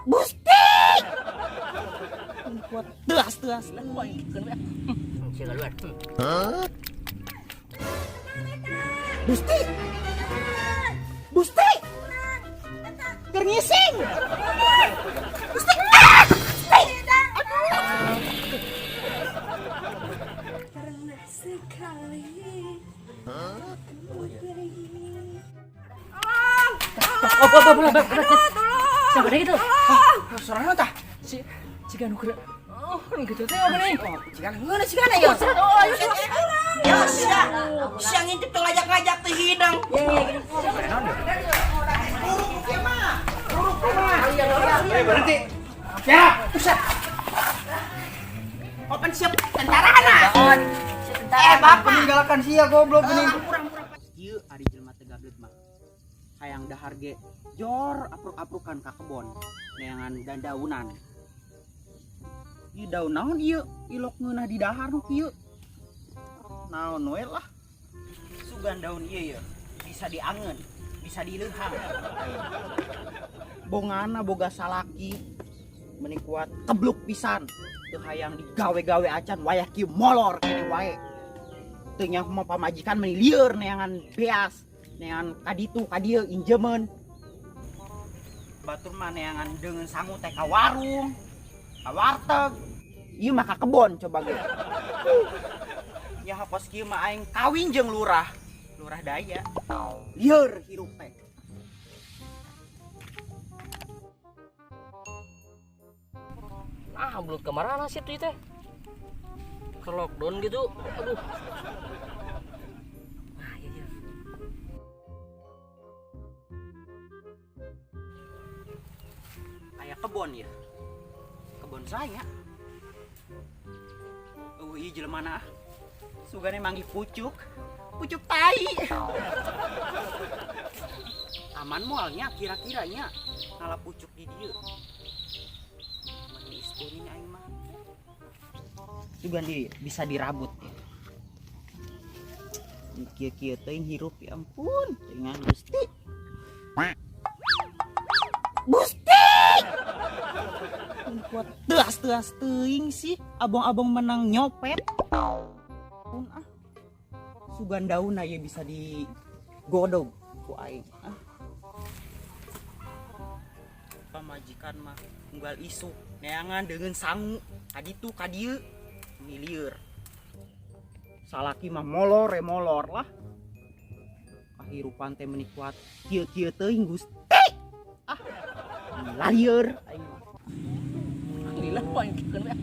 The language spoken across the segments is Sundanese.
Gusti! Kuat teas teas. Sia keluar. Gusti! Gusti! Keur ngising! Gusti! Ah! Gusti! Aduh! Pernah sekali aku pergi. Oh, oh, oh, belum, belum, belum. Siapa deh gitu? Suarana tah? Si, si nu keur. Oh, nu gitu teh apa nih? Oh, cigan ngeunah cigan ya. Oh, ayo. Ya, sia. Siang itu teu ngajak-ngajak teh hidang. Buruk kieu mah. Buruk mah. Eh, berhenti. Ya. Buset. Open siap tentara na. Eh, bapak. Meninggalkan sia goblok ini. Ieu ari jelema teu gableg mah. Hayang dahar ge jor apruk-aprukan ka kebon neangan dandaunan. Ieu daun naon ieu? Ilok ngeunah di dahar nu kieu. Naon we lah. Sugan daun ieu ya bisa diangen, bisa dileuhang. Bongana boga salaki meni kuat kebluk pisan. Teu hayang digawe-gawe acan wayah kieu molor kene wae. Teu nyaho mah pamajikan meni lieur neangan beas, neangan kaditu kadieu injemeun. Batur mah neangan deungeun sangu teh ka warung, ka warteg. Ieu mah ka kebon coba ge. Ya kos kieu mah aing kawin jeung lurah, lurah daya. Lieur hirup teh. Ah, belut kemana sih tuh teh? Ke lockdown gitu. Aduh. Ah, iya, iya. Aya kebon ya. Kebon saya. Oh, iya jelema na. Sugane manggih pucuk. Pucuk tai. Aman moalnya kira-kiranya ngala pucuk di dieu. Mani istuning aing mah. Sugan di bisa dirabut ya. Kieu-kieu teuing hirup ya ampun, teuingan Gusti. Gusti! Kuat teas-teas teuing sih, abong-abong menang nyopet. Pun ah. Sugan daun aya bisa digodog ku aing ah. Pamajikan mah unggal isuk neangan deungeun sangu kaditu kadieu milieur. Salaki mah molor re molor lah. Kahirupan teh meni kuat kieu-kieu teuing Gusti. Ah, lalieur aing mah. Lila poin keun we.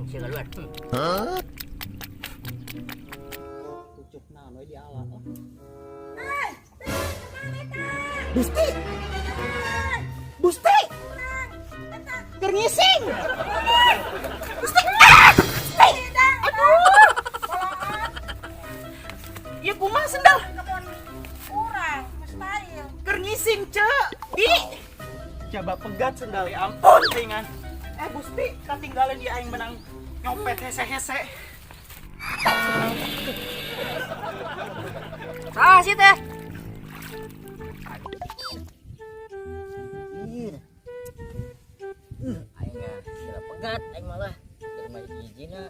Sia keluar. Pucuk naon we diala lah. Gusti! Gusti! Keur ngising! Gusti! Ah! Gusti! Aduh! Ieu kumaha sendal? Kurang, mustahil. Keur ngising, Ceu. Di. Coba pegat sendal ya ampun ringan. Eh Gusti, katinggalan dia aing menang nyopet hese-hese. Salah sih teh. Iya. Aing mah sila pegat aing malah dari mah hijina.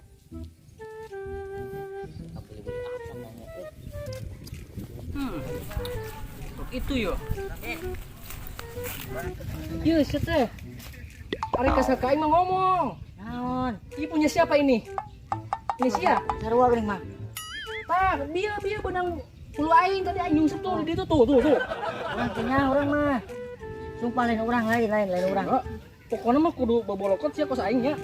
Apa dibeli apa nanya eh. Untuk itu yo. Iya, sih teh. Ari kasar ka aing mah ngomong. Naon? Ini punya siapa ini? Ini sia. Sarua geuning mah. Tah, dia dia benang hulu aing tadi aing nyungsep tuh di ditu tuh tuh tuh. Urang teh nyaho urang mah. Sumpah lain urang lain lain lain urang. Enggak. Pokoknya mah kudu babolokot sia kos aing nya.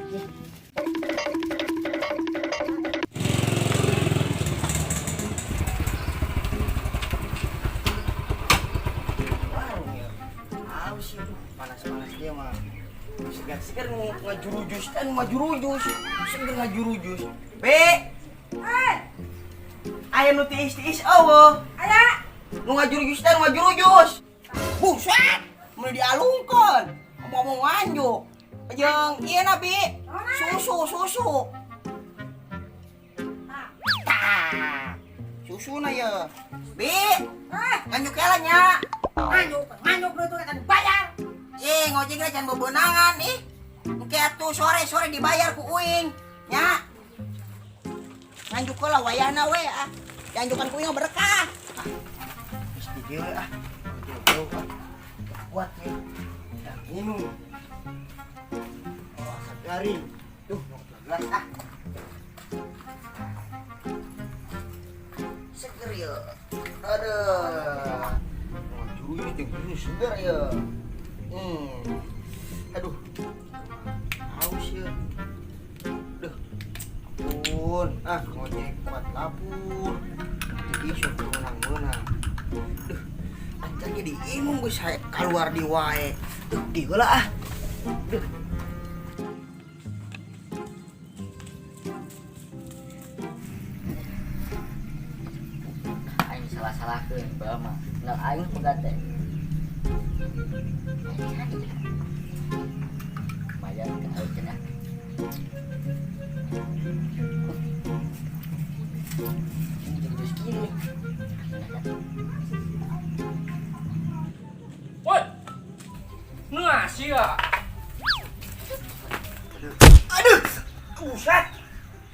Warung ya. Aus ya, panas-panas dia mah. Segar-segar ngajurujus kan ngajurujus. Segar ngajurujus. Be. Eh, Aya nu tiis-tiis eueuh. aya. Nu ngajurujus teh ngajurujus. Buset, mun dialungkeun. Ngomong-ngomong nganjuk. Jeung ieu na Bi. Susu, susu. Tah. Susu na ye. Bi. Eh, Nganjuk heula nya. nganjuk, nganjuk lu itu kan bayar. Ye, ngojek lah jangan bebenangan ih. Engke atuh sore-sore dibayar ku uing. Nya. Nganjuk lah wayahna we ah. Dianjukan ku uing berkah. Ah. Geus di dieu ah. Jauh-jauh ah. Kuat nih. Ya, minum. Oh, asap garing. Duh, mau gelas ah. Seger ya. Aduh. Oh, jeung ini seger ya. Aduh. Haus ya. Duh. Ampun. Ah, ngojek kuat lapur. Jadi sok menang-menang. Duh. Anjir jadi imung geus keluar di wae. Duh, di heula ah. Duh. Aing salah-salahkeun bae mah. Ngal aing pegat teh. Lumayan ke aing cenah. Ini jadi terus gini. Woi. Nah, sia. Aduh. Buset.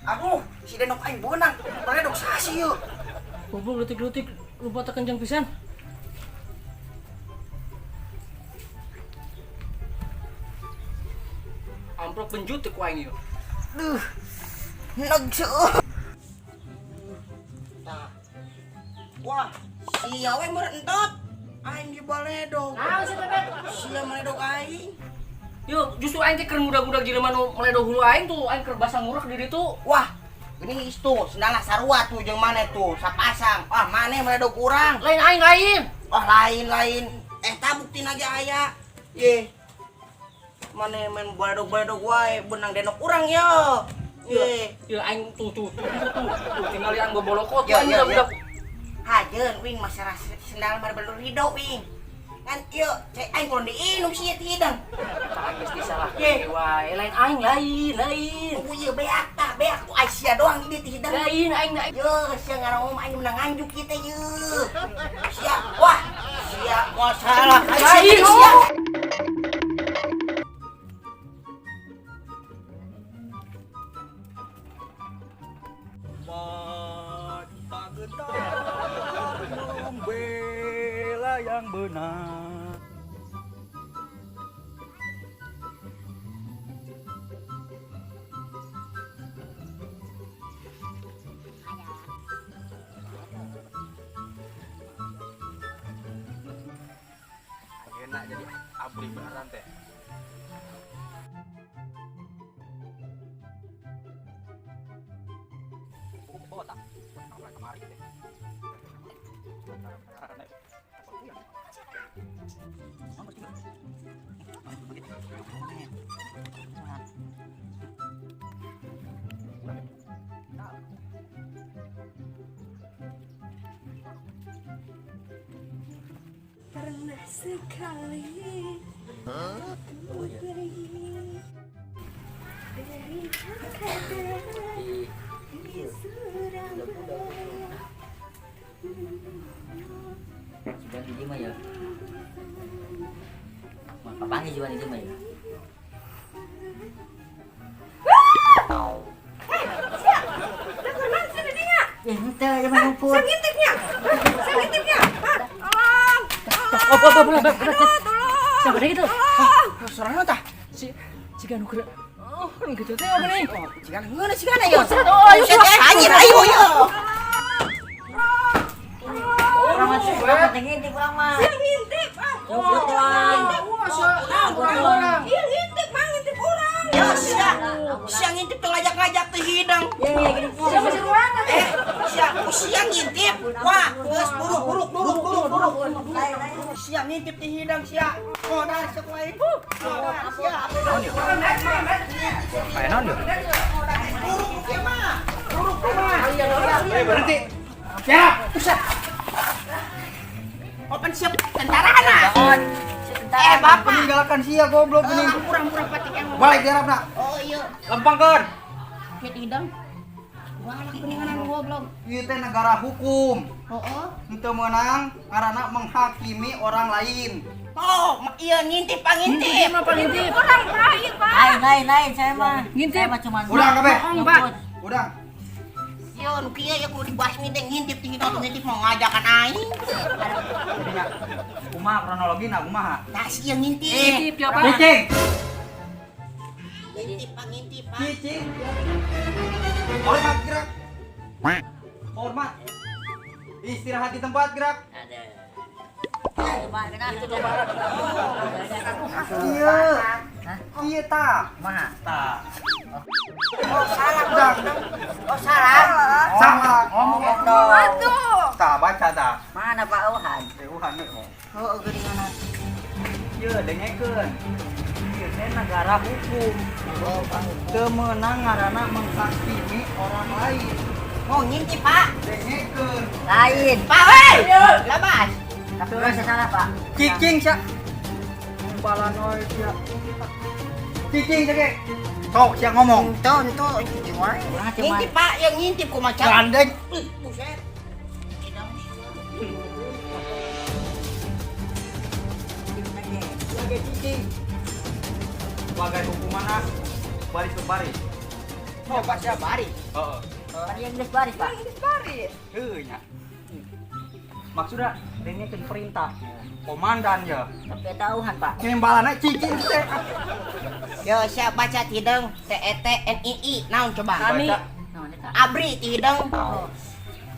Aduh, si Denok aing beunang. Baledog sasi yeuh. Goblok leutik-leutik lupa tak kencang pisan. Amplop benjut teh ku aing ieu. Duh. Neg seueuh. Tah. Wah, sia we meureun entot. Aing di baledog. Naon sih Bebek? Sia meledog aing. Yo, justru aing teh keur ngudag-ngudag jelema nu meledog hulu aing tuh, aing keur basah ngurek di ditu. Wah, gini istu, sendalna sarua tuh jeung maneh tuh, sapasang. Wah, maneh meledog urang. Lain aing lain. Wah, lain-lain. Eta buktina ge aya. Ye. Maneh main baledog-baledog wae, benang denok urang yo. Ye. Ya aing tuh tuh tuh tuh tuh, tuh tinggal yang bobolokot Ya, aing ya, udah. Hajeun wing masalah sendal mah baledog rido wing. Ngan ieu cek aing kudu diinum sih ieu hidang. Tah geus disalahkeun Ye. wae, lain aing lain, lain. Tunggu ieu beak tah, beak ku Aisyah doang di dieu hidang. Lain aing lain. Ye, sia ngaran aing menang nganjuk kieu teh ye. Sia, wah, sia moal salah. Lain, Sia. Mata getar membela yang benar. Enak jadi abri beneran teh. Pernah sekali aku pergi dari Jakarta di Surabaya. Sudah di mah ya. Mah kapangi jual di mah ya. Sia, lakukan sih dinya. Ya henteu ya mah ngumpul. Saya ngintipnya. Saya ngintipnya. Tolong. Oh, oh, oh, belah, belah, Aduh, tolong. Siapa gitu? Sorana tah. Si jika nu geura. Oh, nu gitu teh apa nih? Cigan heula cigana yo. Oh, ayo, Buset, anjir ayo yo. Urang mah urang mah teh ngintip urang mah. Saya ngintip. Ah. Ngumpul doang. Orang. Iya ngintip, mang ngintip orang. Yo sia. Sia ngintip teu ngajak-ngajak teh hidang. Ya ya gini. Siapa sih ruangan? Sia, sia ngintip. Wah, geus buruk buruk buruk buruk buruk. Sia ngintip teh hidang sia. Oh, dar sok lain. Oh, dar sia. Kayak naon yo? Buruk kieu mah. Buruk mah. Eh, berhenti. Siap. Buset. Open siap tentarana. Eh, bapak. Meninggalkan sia goblok ini. Kurang-kurang patik yang Balik garapna. Oh iya. Lempangkeun. Mit hidang. Walah kuninganan goblok. Ieu teh negara hukum. Heeh. Henteu meunang ngaranna menghakimi orang lain. Oh, iya ngintip Pak, ngintip. Ngintip apa ngintip? Orang lain, Pak. Lain, lain, lain saya mah. Ngintip. Saya mah cuman Udah, kabeh. Bohong, Pak. Udah. Yo, nu kieu ya kudu dibasmi teh ngintip tinggi ngintip mau ngajakan aing. Jadi nya kumaha kronologina kumaha? Tah sia ngintip. Ngintip ya, Pak. Cicing. Ngintip Pak, ngintip Pak. Cicing. Hormat gerak. Hormat. Istirahat di tempat gerak. Ada. Coba kena. Itu dong, Pak. Iya. Iya ta. Kumaha? Ta. Oh, salah. Bang. Oh, salah. Salah. Ngomong dong. Aduh. Ta baca ta. Mana Pak Ohan? Euhan we. Oh, geuningan. Ieu dengekeun. Ieu teh negara hukum. Teu meunang ngaranna menghakimi orang lain. Oh, ngintip Pak. Dengekeun. Lain. Pak, weh. Labas. Tapi orang salah, Pak. Cicing sia. Balanoy sia. Cicing sia ge. Sok sia ngomong. Ento, ento, gimana? Urang cuman Ngintip Pak, yang ngintip kumaha? Gandeng. Ih, buset. Sia ge cicing. Sebagai hukuman ah, baris berbaris. Oh, pas ya baris. Heeh. Kan yang geus baris, Pak. Geus baris. Heuh nya. Maksudnya dengekeun perintah komandan ya. Tapi eta Ohan, Pak. Nembalana cicing teh. Yo, siap baca tideng T E T N I I. Naon coba? Tani. Baca. Naon eta? Abri tideng. Oh,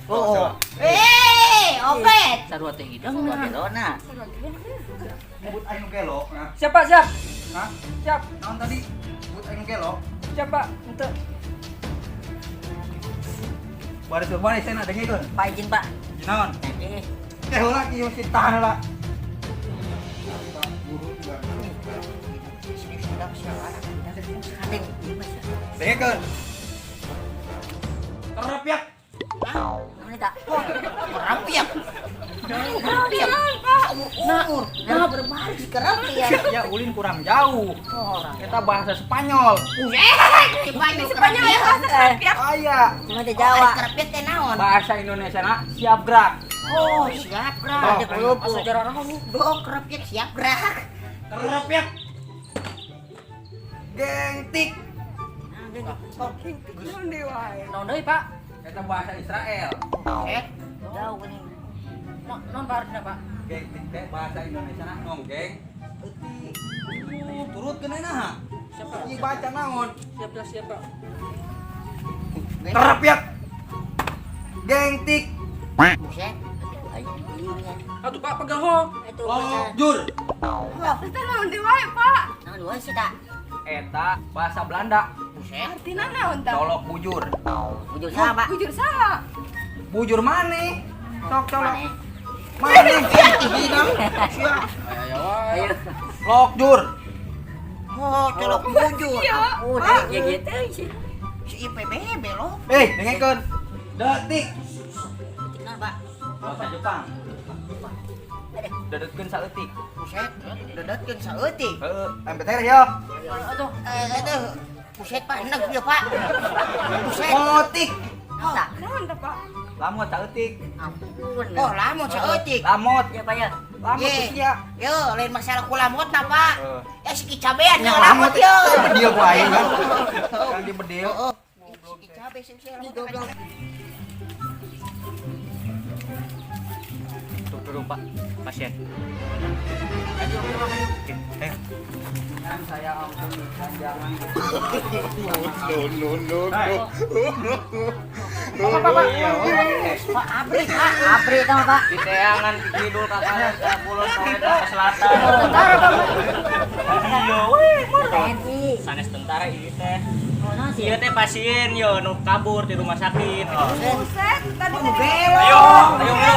Oh. Eh, opet. Sarua teh hidung. Barcelona. Nyebut aing nu gelo. Nah. Siap, Pak, siap. Hah? Siap. Naon tadi? Nyebut aing nu gelo. Siap, Pak. Henteu. Baris berbaris saya nak dengekeun. Pak izin, Pak. Naon? Eh, Teh heula kieu si tahan heula. kadeng ieu mah. Dengekeun. Terapyak. Naon eta? Kerapiak. Kerapiak. Umur-umur. Nah, berbaris kerapiak. Ya ulin kurang jauh. Kita bahasa Spanyol. Buset, Spanyol Spanyol ya bahasa kerapiak. Aya. Cuma di Jawa. Kerapiak teh naon? Bahasa Indonesia na siap gerak. Oh, siap gerak. Oh, Asa jarang naon. Oh, kerapiak siap gerak. Terapyak. Gengtik. Naon deui wae. Naon deui, Pak? Eta bahasa Israel. Eh, Jauh geuning. Naon Pak artina, Pak? Gengtik teh bahasa Indonesia na nonggeng. Eutik. Turut kena naha. Siap, Pak. Ieu baca naon? Siap, dah, siap, Pak. Terapyak. Gengtik. buset. Ayo ieu nya. Atuh, Pak, pegang ho. Itu bahasa. Lojur. Itu naon deui wae, Pak? Naon wae sih tak? Eta bahasa Belanda. Buset. Artina naon tah? Colok bujur. Bujur saha, Pak? Bujur saha? Bujur maneh? Sok colok. Maneh. Maneh. Hidang. Ayo, Ayo. Lokjur. Oh, colok bujur. Iya. Oh, ya gitu sih. Si IPBB loh. Eh, dengekeun. Detik. Naon, Pak? Bahasa Jepang. Dedetkeun saeutik. Buset, dedetkeun saeutik. Heeh, MPTR ya. Atuh. Eh, aduh. Buset, Pak, enak ieu, Pak. Buset. Motik. Naon tak? Naon tah, Pak? Lamot saeutik. Ampun. Oh, lamun saeutik. Lamot. Ya, Pak ya. Lamot Ye. sia. Yo, lain masalah kulamot na, Pak. Heeh. Ya si cabean ya lamot yo. Bedil ku aing kan. Kan di bedil. Heeh. Si cabe sih sih lamot. Goblok. Tuh, turun, Pak. Pasien. Kan saya ampun dan jangan. No, no, no. Pak, Pak, Pak. Pak Abri, Pak. Abri tau, Pak. Di teangan kidul ka kanan ka kulon ka wetan ka selatan. Tentara, Pak. Iya weh. TNI. Sanes tentara ieu teh. Oh, naon sih? Ieu teh pasien yo nu kabur di rumah sakit. Buset, tadi teh. Ayo, ayo, ayo.